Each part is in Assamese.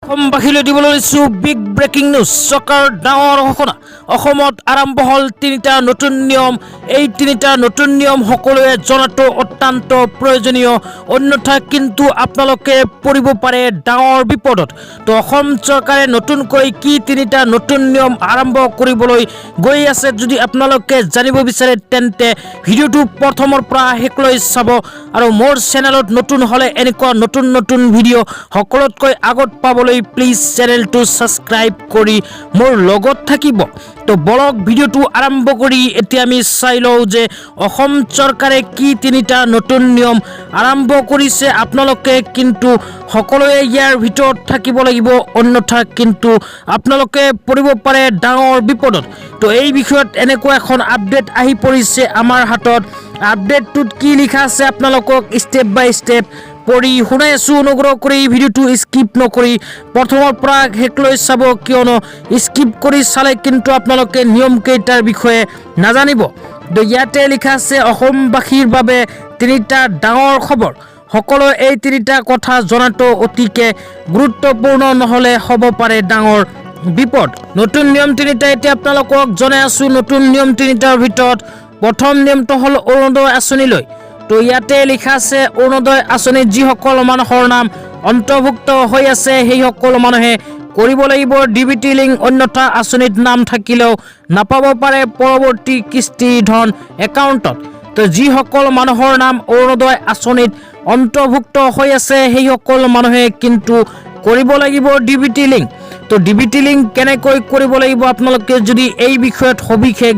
অসমবাসীলৈ দিবলৈ লৈছোঁ বিগ ব্ৰেকিং নিউজ। চৰকাৰৰ ডাঙৰ ঘোষণা, অসমত আৰম্ভ হ'ল তিনিটা নতুন নিয়ম। এই তিনিটা নতুন নিয়ম সকলোৱে জনাটো অত্যন্ত প্ৰয়োজনীয়, অন্যথা কিন্তু আপোনালোকে পৰিব পাৰে ডাঙৰ বিপদত। তো অসম চৰকাৰে নতুনকৈ কি তিনিটা নতুন নিয়ম আৰম্ভ কৰিবলৈ গৈ আছে, যদি আপোনালোকে জানিব বিচাৰে, তেন্তে ভিডিঅ'টো প্ৰথমৰ পৰা শেষলৈ চাব আৰু মোৰ চেনেলত নতুন হ'লে এনেকুৱা নতুন নতুন ভিডিঅ' সকলোতকৈ আগত পাবলৈ প্লিজ চেনেলটো ছাবস্ক্ৰাইব কৰি মোৰ লগত থাকিব। তো বলক, ভিডিঅ'টো আৰম্ভ কৰি এতিয়া আমি চাই লওঁ যে অসম চৰকাৰে কি তিনিটা নতুন নিয়ম আৰম্ভ কৰিছে। আপোনালোকে কিন্তু সকলোৱে ইয়াৰ ভিতৰত থাকিব লাগিব, অন্যথা কিন্তু আপোনালোকে পৰিব পাৰে ডাঙৰ বিপদত। তো এই বিষয়ত এনেকুৱা এখন আপডেট আহি পৰিছে আমাৰ হাতত। আপডেটটোত কি লিখা আছে, আপোনালোকক ষ্টেপ বাই ষ্টেপ পঢ়ি শুনাই আছোঁ। অনুগ্ৰহ কৰি ভিডিঅ'টো স্কিপ নকৰি প্ৰথমৰ পৰা শেষলৈ চাব, কিয়নো স্কিপ কৰি চালে কিন্তু আপোনালোকে নিয়মকেইটাৰ বিষয়ে নাজানিব। তো ইয়াতে লিখা আছে, অসমবাসীৰ বাবে তিনিটা ডাঙৰ খবৰ। সকলোৱে এই তিনিটা কথা জনাটো অতিকে গুৰুত্বপূৰ্ণ, নহ'লে হ'ব পাৰে ডাঙৰ বিপদ। নতুন নিয়ম তিনিটা এতিয়া আপোনালোকক জনাই আছোঁ। নতুন নিয়ম তিনিটাৰ ভিতৰত প্ৰথম নিয়মটো হ'ল অৰুণোদয় আঁচনিলৈ। তো ইয়াতে লিখা আছে, অৰুণোদয় আঁচনিত যিসকল মানুহৰ নাম অন্তৰ্ভুক্ত হৈ আছে, সেইসকল মানুহে কৰিব লাগিব ডিবিটি লিংক, অন্যথা আঁচনিত নাম থাকিলেও নাপাব পাৰে পৰৱৰ্তী কিস্তিৰ ধন একাউণ্টত। তো যিসকল মানুহৰ নাম অৰুণোদয় আঁচনিত অন্তৰ্ভুক্ত হৈ আছে, সেইসকল মানুহে কিন্তু কৰিব লাগিব ডিবিটি লিংক। তো ডিবিটি লিংক কেনেকৈ কৰিব লাগিব, আপোনালোকে যদি এই বিষয়ত সবিশেষ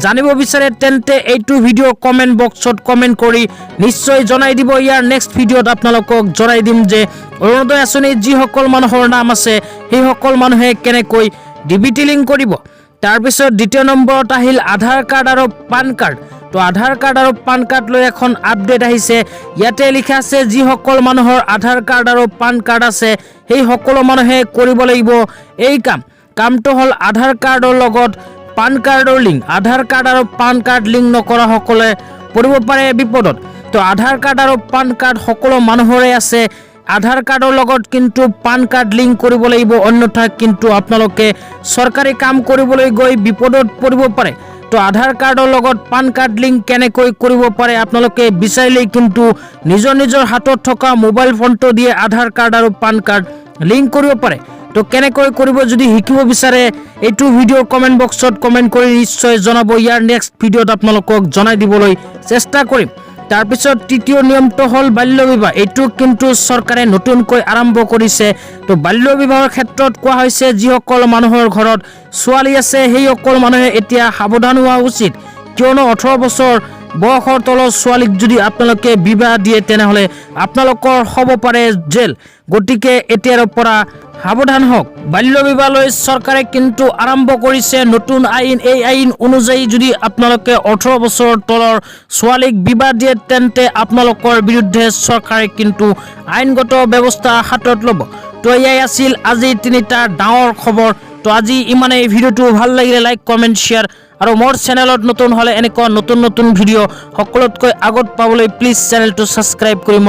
জানিব বিচাৰে, তেন্তে এইটো ভিডিঅ'ৰ কমেণ্ট বক্সত কমেণ্ট কৰি নিশ্চয় জনাই দিব। ইয়াৰ নেক্সট ভিডিঅ'ত আপোনালোকক জনাই দিম যে অৰুণোদয় আঁচনিত যিসকল মানুহৰ নাম আছে, সেইসকল মানুহে কেনেকৈ ডিবিটি লিংক কৰিব। তাৰপিছত দ্বিতীয় নম্বৰত আহিল আধাৰ কাৰ্ড আৰু পান কাৰ্ড। তো আধাৰ কাৰ্ড আৰু পান কাৰ্ড লৈ এখন আপডেট আহিছে। ইয়াতে লিখা আছে, যিসকল মানুহৰ আধাৰ কাৰ্ড আৰু পান কাৰ্ড আছে, সেই সকলো মানুহে কৰিব লাগিব এই কাম। কামটো হ'ল আধাৰ কাৰ্ডৰ লগত পান কাৰ্ডৰ লিংক। আধাৰ কাৰ্ড আৰু পান কাৰ্ড লিংক নকৰাসকলে পৰিব পাৰে বিপদত। তো আধাৰ কাৰ্ড আৰু পান কাৰ্ড সকলো মানুহৰে আছে। আধাৰ কাৰ্ডৰ লগত কিন্তু পান কাৰ্ড লিংক কৰিব লাগিব, অন্যথা কিন্তু আপোনালোকে চৰকাৰী কাম কৰিবলৈ গৈ বিপদত পৰিব পাৰে। তো আধাৰ কাৰ্ডৰ লগত পান কাৰ্ড লিংক কেনেকৈ কৰিব পাৰে, আপোনালোকে বিচাৰিলেই কিন্তু নিজৰ নিজৰ হাতত থকা মোবাইল ফোনটো দিয়ে আধাৰ কাৰ্ড আৰু পান কাৰ্ড লিংক কৰিব পাৰে। তো কেনেকৈ কৰিব, যদি শিকিব বিচাৰে, এইটো ভিডিঅ'ৰ কমেণ্ট বক্সত কমেণ্ট কৰি নিশ্চয় জনাব। ইয়াৰ নেক্সট ভিডিঅ'ত আপোনালোকক জনাই দিবলৈ চেষ্টা কৰিম। তাৰপিছত তৃতীয় নিয়মটো হ'ল বাল্য বিবাহ। এইটো কিন্তু চৰকাৰে নতুনকৈ আৰম্ভ কৰিছে। তো বাল্য বিবাহৰ ক্ষেত্ৰত কোৱা হৈছে, যিসকল মানুহৰ ঘৰত ছোৱালী আছে, সেইসকল মানুহে এতিয়া সাৱধান হোৱা উচিত, কিয়নো 18 বছৰ বয়সৰ তলৰ ছোৱালীক যদি আপোনালোকে বিবাহ দিয়ে, তেনেহ'লে আপোনালোকৰ হ'ব পাৰে জেল। গতিকে এতিয়াৰ পৰা সাৱধান হওক। বাল্য বিবাহলৈ চৰকাৰে কিন্তু আৰম্ভ কৰিছে নতুন আইন। এই আইন অনুযায়ী যদি আপোনালোকে 18 বছৰৰ তলৰ ছোৱালীক বিবাহ দিয়ে, তেন্তে আপোনালোকৰ বিৰুদ্ধে চৰকাৰে কিন্তু আইনগত ব্যৱস্থা হাতত ল'ব। তো এয়াই আছিল আজি তিনিটা ডাঙৰ খবৰ। তো আজি ইমানেই। ভিডিঅ'টো ভাল লাগিলে লাইক, কমেণ্ট, শ্বেয়াৰ আৰু মোৰ চেনেলত নতুন হ'লে এনেকুৱা নতুন নতুন ভিডিঅ' সকলোতকৈ আগত পাবলৈ প্লিজ চেনেলটো ছাবস্ক্ৰাইব কৰি মোৰ